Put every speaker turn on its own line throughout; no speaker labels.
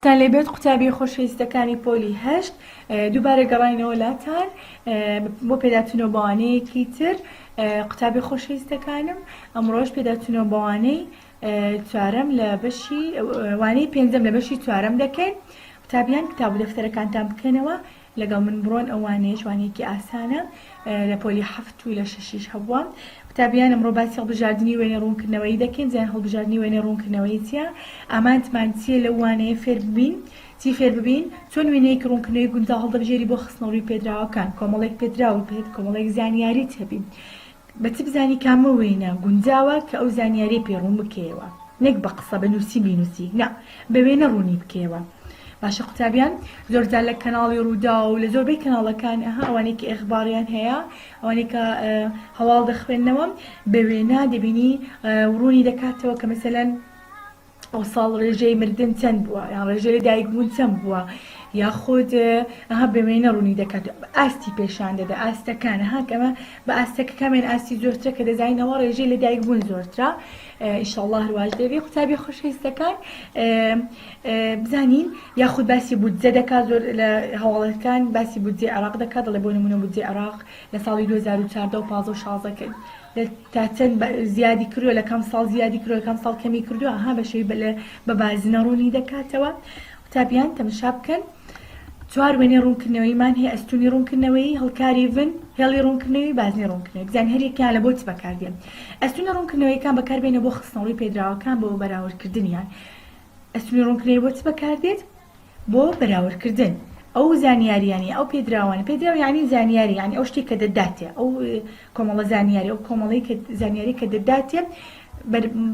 تان لێبێت قوتابیە خۆشەویستەکانی پۆلی هەشت دووبارە گەڕاینەوە لاتان بۆ پێداچوونەوە بەوانەیەکی تر قوتابی خۆشەویستەکانم ئەمڕۆش پێداچوونەوە بەوانەی چوارەم لە بەشی وانەی پێنجەم لە بەشی چوارەم دەکەین قوتابیان کتاب و دەفتەرەکانتان بکەنەوە لەگەڵ من بڕۆن ئەو وانەیەش وانەیەکی ئاسانە لە پۆلی حەفت و لە شەشیش هەبووە. قوتابیان ئەمڕۆ باسی هەڵبژاردنی وێنەی ڕوونکردنەوەیی دەکەین زیان هەڵبژاردنی وێنەی ڕوونکردنەوەیی چییە؟ ئامانجمان چییە لەو وانەیە فێر ببین؟ چی فێر ببین؟ چۆن وێنەیەکی ڕوونکردنەوەی گونجاو هەڵدەبژێری بۆ خستنەڕووی پێدراوەکان؟ کۆمەڵێک پێدراوت هەیە کۆمەڵێک زانیاریت هەبی بە چ بزانی کامە وێنە گونجاوە کە ئەو زانیاریە پێ ڕوون بکەیەوە نەک بە قسە بە نووسین بینووسی نا بە وێنە ڕوونی بکەیەوە باشە قوتابیان زۆرجار لە کەناڵی ڕووداو و لە زۆربەی کەناڵەکان ئەها ئەوانەی کە ئێخباڕیان هەیە ئەوانەی کە هەواڵ دەخوێننەوە بە وێنە دەبینی ڕوونی دەکاتەوە کە مەسەلەن ئەوساڵ ڕێژەی مردن چەند بووە یان ڕێژەی لە دایک بوون چەند بووە یاخود ئەها بە وێنە ڕوونی دەکات ئاستی پێشان دەدا ئاستەکان ها کەمە بە ئاستەکە کامیان ئاستی زۆرترە کە دەزانین ئەوە ڕێژەی لە دایک بوون زۆرترە ئیشەڵڵا هەرواش دەبێ قوتابی خۆشەویستەکان بزانین یاخود باسی بودجە دەکات زۆر لە هەواڵەکان باسی بودجەی عێراق دەکات دەڵێ بۆ نمونە بودجەی عێراق لە ساڵی 2014 و 15 و 16 کرد تا چەند زیادی کردووە لە کام ساڵ زیادی کردووە لە کام ساڵ کەمی کردووە ها بە شێوەی بە بە بازنە ڕوونی دەکاتەوە قوتابیان تەمەشا بکەن چوار وێنەی ڕوونکردنەوەیمان هەیە ئەستونی ڕوونکردنەوەی هەڵکاری ڤن هێڵی ڕوونکردنەوەی بازنەی ڕوونکردنەوەی بزانین هەریەکیان لە بۆ چ بەکاردێن ئەستونە ڕوونکردنەوەیەکان بەکاربێنە بۆ خستنەڕووی پێدراوەکان بۆ بەراوردکردنیان ئەستونی ڕوونکردنەوەی بۆ چ بەکاردێت بۆ بەراوردکردن ئەو زانیاریانەی ئەو پێدراوانە پێدراو یعنی زانیاری یعنی ئەو شتێک کە دەداتێ ئەو کۆمەڵە زانیاری ئەو کۆمەڵی کە زانیاری کە دەداتێ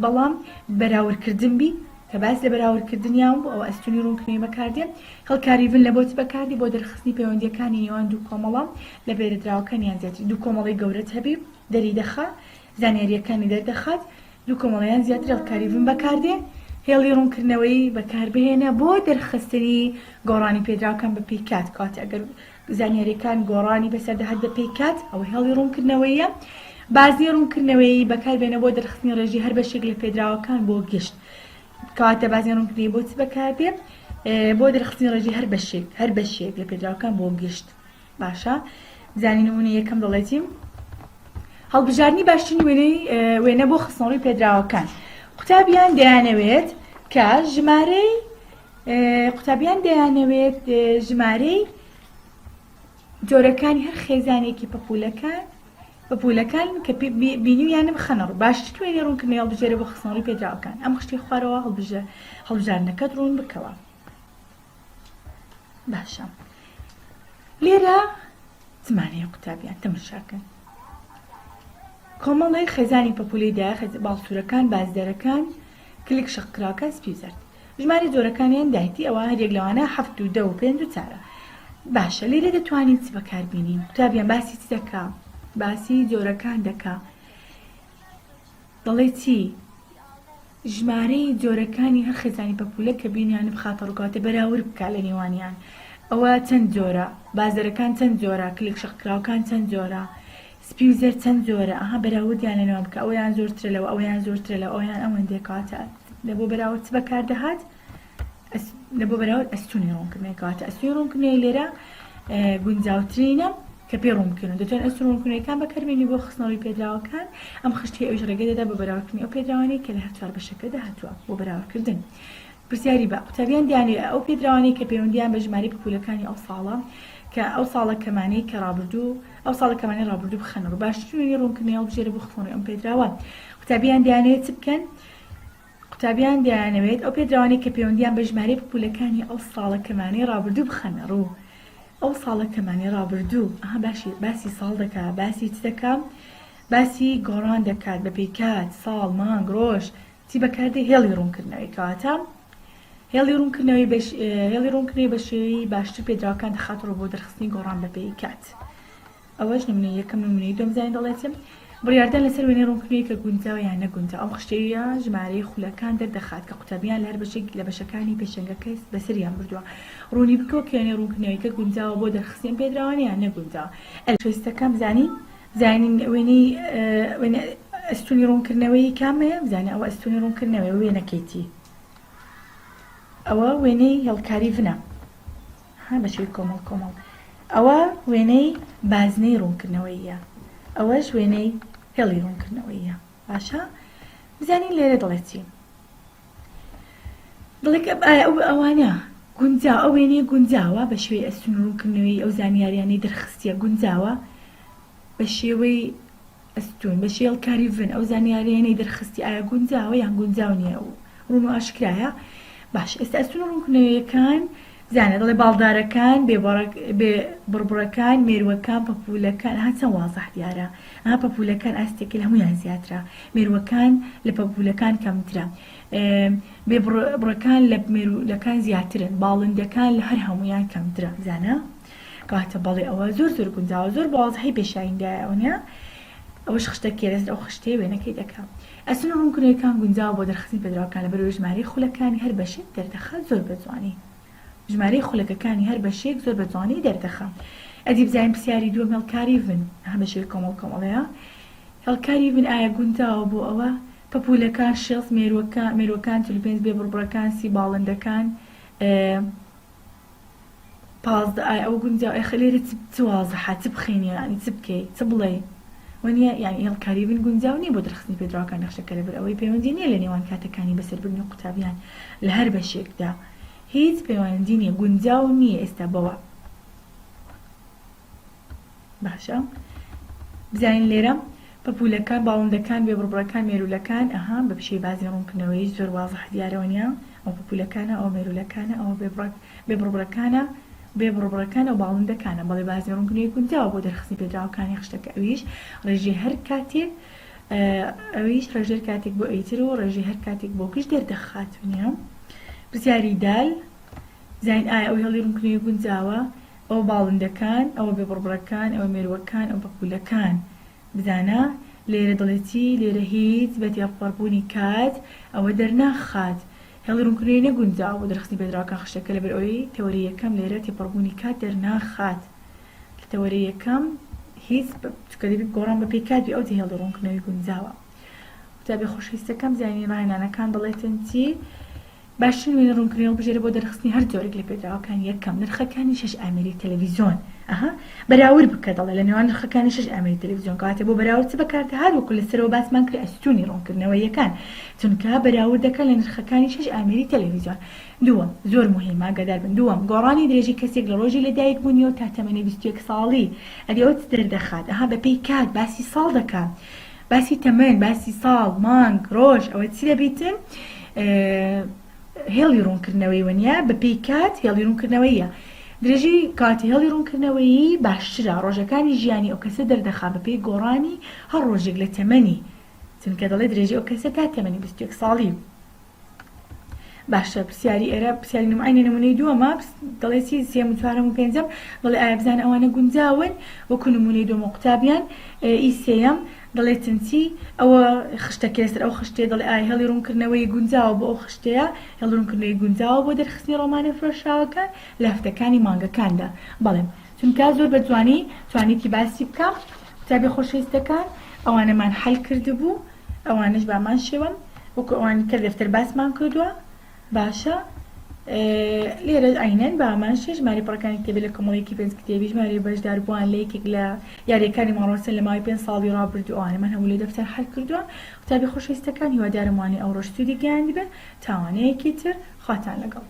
بەڵام بەراوردکردن بی کە باس لە بەراوردکردنیان بوو ئەوە ئەستونی ڕوونکردنەوەی بەکاردێ هێڵکاری ڤن لە بۆ چ بەکاردێ بۆ دەرخستنی پەیوەندیەکانی نێوان دوو کۆمەڵە لە پێدراوەکان یان زیاتر دوو کۆمەڵی گەورەت هەبی دەری دەخا زانیاریەکانی دەردەخات دوو کۆمەڵە یان زیاتر هێڵکاری ڤن بەکاردێ، هێڵی ڕوونکردنەوەی بەکاربهێنە بۆ دەرخستنی گۆڕانی پێدراوەکان بە پێی کات، کەواتە ئەگەر زانیاریەکان گۆڕانی بەسەردا هات بە پێی کات ئەوە هێڵی ڕوونکردنەوەیە. بازنەی ڕوونکردنەوەیی بەکاربێنە بۆ دەرخستنی ڕێژەی هەر بەشێک لە پێدراوەکان بۆ گشت. کەواتە بازنەی ڕوونکردنەوەی بۆ چ بەکاردێ؟ بۆ دەرخستنی ڕێژەی هەر بەشێک هەر بەشێک لە پێدراوەکان بۆ گشت. باشە زانی نمونە یەکەم دەڵێتی هەڵبژاردنی باشترین وێنەی وێنە بۆ خستنەڕووی پێدراوەکان قوتابیان دەیانەوێت کە ژمارەی قوتابیان دەیانەوێت ژمارەی جۆرەکانی هەر خێزانێکی پەپولەکان پەپولەکان کە بینیویانە بخەنە ڕوو باشتر وێنەی ڕوونکردنەوەی هەڵبژێرە بۆ خستنەڕووی پێدراوەکان ئەم خشتەی خوارەوە هەڵبژە هەڵبژاردنەکەت ڕوون بکەوە باشە لێرە زمان هەیە قوتابیان تەمەشاکەن کۆمەڵێک خێزانی پەپولی دایە باڵسوورەکان بازدەرەکان کلک شەقکراوەکان سپی و زەرد ژمارە جۆرەکانیان دایتی ئەوە هەریەک لەوانە حەفت و دە و پێنج و چارە باشە لێرە دەتوانین چ بەکاربینین قوتابیان باسی چ دەکا باسی جۆرەکان دەکا دەڵێ چی ژمارەی جۆرەکانی هەر خێزانی پەپوولە کە بینیانە بخاتە ڕوو کەواتە بەراورد بکات لە نێوانیان ئەوە چەند جۆرە بازەرەکان چەند جۆرە کلک شەقکراوەکان چەند جۆرە سپی و زەرد چەند جۆرە ئەها بەراوردیان لە نێوان بکە ئەویان زۆرترە لەوە ئەویان زۆرترە لەوە ئەویان ئەوەندەیە کەواتە لە بۆ بەراورد چ بەکاردەهات لە بۆ بەراورد ئەستونی ڕوونکردنەوەی کەواتە ئەستونی ڕوونکردنەوەی لێرە گونجاوترینە کە پێ ڕوون بکەین و دەتوانین ئەستون ڕوونکردنەوەیەکان بەکاربێنین بۆ خستنەڕووی پێدراوەکان ئەم خشتەی ئەویش ڕێگە دەدا بە بەراوردکردنی ئەو پێدراوانەی کە لە هەر چوار بەشەکەدا هاتووە بۆ بەراوردکردن پرسیاری بە قوتابیان دیانەوێ ئەو پێدراوانەی کە پەیوەندیان بە ژمارەی پپولەکانی ئەو ساڵە کە ئەو ساڵە کەمانەی کە ڕابردوو ئەو ساڵە کەمانەی ڕابردوو بخەنە ڕوو باشترین وێنەی ڕوونکردنەوەی هەڵبژێرە بۆ خستنەڕووی ئەم پێدراوە قوتابیان دەیانەوێت چ بکەن قوتابیان دەیانەوێت ئەو پێدراوانەی کە پەیوەندیان بە ژمارەی پپولەکانی ئەو ساڵە کەمانەی ڕابردوو بخەنە ڕوو. ئەو ساڵە کەمانەی ڕابردوو، ئەها باشی باسی ساڵ دەکا، باسی چ دەکا؟ باسی گۆڕان دەکات بە پێی کات، ساڵ، مانگ، ڕۆژ، چی بەکاردێ؟ هێڵی ڕوونکردنەوەی کەواتە هێڵی ڕوونکردنەوەی بەش هێڵی ڕوونکردنەوەی بە شێوەی باشتر پێدراوەکان دەخاتە ڕوو بۆ دەرخستنی گۆڕان بە پێی کات. ئەوەش نمونەی یەکەم نمونەی دووەم زانین دەڵێت بڕیاردان لەسەر وێنەی ڕوونکردنەوەی کە گونجاوە یان نەگونجاو ئەم خشتەیە ژمارەی خولەکان دەردەخات کە قوتابیان لە هەر بەشێک لە بەشەکانی پێشەنگەکە بەسەریان بردووە ڕوونی بکەوە کە وێنەی ڕوونکردنەوەی کە گونجاوە بۆ دەرخستنی ئەم پێدراوانە یان نەگونجاوە شوێستەکان بزانین بزانین وێنەی وێنە ئەستونی ڕوونکردنەوەی کامەیە بزانین ئەوە ئەستونی ڕوونکردنەوەی وێنەکەیتی. ئەوە وێنەی هێڵکاری Venn ە ها بە شێوەی کۆمەڵ کۆمەڵ. ئەوە وێنەی بازنەی ڕوونکردنەوەییە. ئەوەش وێنەی هێڵی ڕوونکردنەوەییە. باشە بزانین لێرە دەڵێ چی؟ دەڵێ کە ئایا ئەو ئەوانە گونجا ئەو وێنەیە گونجاوە بە شێوەی ئەستوون ڕوونکردنەوەی ئەو زانیاریانەی دەرخستیە گونجاوە بە شێوەی ئەستوون بە شێڵکاری Venn ئەو زانیاریانەی دەرخستی ئایا گونجاوە یان گونجاو نییە و ڕوون و ئاشکرایە باش ئێستا ئەستوون و ڕوونکردنەوەیەکان زانە دەڵێ باڵدارەکان بێ بڕبڕەکان مێروەکان پەپوولەکان ها چەند وازح دیارە ها پەپوولەکان ئاستێکی لە هەمویان زیاترە مێروەکان لە پەپوولەکان کەمترە بێ بڕەکان لە مێروولەکان زیاترن باڵندەکان لە هەر هەمویان کەمترە زانە کەواتە بەڵێ ئەوە زۆر زۆر گونجاوە زۆر بە وازحی پێشانی دایە ئەوە ئەوەش خشتەکەی لەسەر ئەو خشتەیە وێنەکەی دەکا ئەستوون و ڕوونکردنەوەکان گونجاوە بۆ دەرخستنی پێدراوەکان لەبەرئەوەی ژمارەی خولەکانی هەر بەشێک دەردەخات زۆر بە جوانی ژمارەی خولەکەکانی هەر بەشێک زۆر بە جوانی دەردەخا ئەدی بزانین پرسیاری دووەم هێڵکاری Venn ها بە شێوەی کۆمەڵ کۆمەڵەیە هێڵکاری Venn ئایا گونجاوە بۆ ئەوە پەپوولەکان شێست مێروەکان مێروەکان 45 بێ بڕبڕەکان سی باڵندەکان 15 ئایا ئەوە گونجاوە ئێخە لێرە چ چ وازحە چ بخەینە یانی چ بکەی چ بڵێی وەنیە یانی هێڵکاری Venn گونجاو نییە بۆ دەرخستنی پێدراوەکان نەخشەکە لەبەر ئەوەی پەیوەندی نییە لە نێوان کاتەکانی بەسەربردنی قوتابیان لە هەر بەشێکدا هیچ پەیوەندی نییە گونجاو نییە ئێستا بەوە باشە بزانین لێرە پەپولەکان باڵندەکان بێبڕبڕەکان مێرولەکان ئەها بە پشەی بازی ڕوونکردنەوەی زۆر وازح دیارەوە نییە ئەو پەپولەکانە ئەو مێرولەکانە ئەوە بێبڕبڕەکانە بێبڕبڕەکانە و باڵندەکانە بەڵێ بازی ڕوونکردنەوەی گونجاوە بۆ دەرخستنی پێدراوەکانی خشتەکە ئەویش ڕێژەی هەر کاتێک ئەویش ڕێژەی کاتێک بۆ ئەیتر و ڕێژەی هەر کاتێک بۆ گشت دەردەخات نییە پرسیاری دال زین ئایا ئەو هێڵی ڕوونکردنەوەی گونجاوە ئەوە باڵندەکان، ئەوە بێبڕبڕەکان، ئەوە مێرووەکان، ئەوە پەپوولەکان. بزانە لێرە دەڵێ چی؟ لێرە هیچ بە تێپەڕبوونی کات ئەوە دەرناخات. هێڵی ڕوونکردنەوەی نەگونجاو بۆ دەرخستنی پێدراوەکان خشتەکە لەبەر ئەوەی تەوەرەی یەکەم لێرە تێپەڕبوونی کات دەرناخات. لە تەوەرەی یەکەم هیچ چونکە دەبی گۆڕان بەپێی کات بێ ئەوجا هێڵی ڕوونکردنەوەی گونجاوە. قوتابیە خۆشەویستەکەم زانین ڕاهێنانەکان دەڵێتن چی؟ باشترین وێنە ڕوونکردنەوە هەڵبژێرە بۆ دەرخستنی هەر جۆرێک لە پێدراوەکان یەکەم، نرخەکانی شەش ئامێری تەلەڤیزیۆن ئەها بەراورد بکە دەڵێ لە نێوان نرخەکانی شەش ئامێری تەلەڤیزیۆن کەواتە بۆ بەراورد چ بەکاردەهات وەکو لە سەرەوە باسمان کرد ئەستوونی ڕوونکردنەوەیەکان چونکە بەراورد دەکەن لە نرخەکانی شەش ئامێری تەلەڤیزیۆن دووەم زۆر موهیمە ئاگادار بن دووەم گۆڕانی درێژی کەسێک لە ڕۆژی لەدایک بوونیەوە تا تەمەنی 21 ساڵی ئەدی ئەوە چ دەردەخات ئەها بەپێی کات باسی ساڵ دەکا باسی تەمەن، باسی ساڵ، مانگ، ڕۆژ، ئەوە چی دەبیتن؟ هێڵی ڕوونکردنەوەی وەنیە بەپێی کات هێڵی ڕوونکردنەوەیە. درێژی کاتی هێڵی ڕوونکردنەوەیی باشترە ڕۆژەکانی ژیانی ئەو کەسە دەردەخا بەپێی گۆڕانی هەر ڕۆژێک لە تەمەنی چونکە دەڵێ درێژی ئەو کەسە تا تەمەنی 21 ساڵی. باشە پرسیاری ئێرە پرسیاری نمعینە نمونەی دووەمە دەڵێ چی سێم و چوارەم و پێنجەم دەڵێ ئایا بزانە ئەوانە گونجاون وەکو نمونەی دووەم و قوتابیان ئی سێیەم دەڵێتن چی ئەوە خشتەکەی لەسەر ئەو خشتەیە دەڵێ ئایا هێڵی ڕوونکردنەوەی گونجاوە بۆ ئەو خشتەیە هێڵی ڕوونکردنەوەی گونجاوە بۆ دەرخستنی ڕۆمانە فرۆشراوەکان لە هەفتەکانی مانگەکاندا بەڵێ چونکە زۆر بە جوانی توانیتی باسی بکە قوتابی خۆشەویستەکان ئەوانەمان حەل کردبوو ئەوانەش بامان شێوەن وەکو ئەوانی کە دەفتەر باسمان کردووە باشە لێرە عینەن بامان شێ ژمارەی پڕەکانی کتێبی لە کۆمەڵێکی پێنج کتێبی ژمارەی بەشداربووان لە یەکێک لە یاریەکانی ماڕۆسن لە ماوەی پێنج ساڵی ڕابردوو ئەوانەمان هەموو لە دەفتەر حل کردووە قوتابی خۆشەویستەکان هیوادارم وانەی ئەوڕۆش سوودی گەیاندبێ تاوانەیەکی تر خواتان لەگەڵ.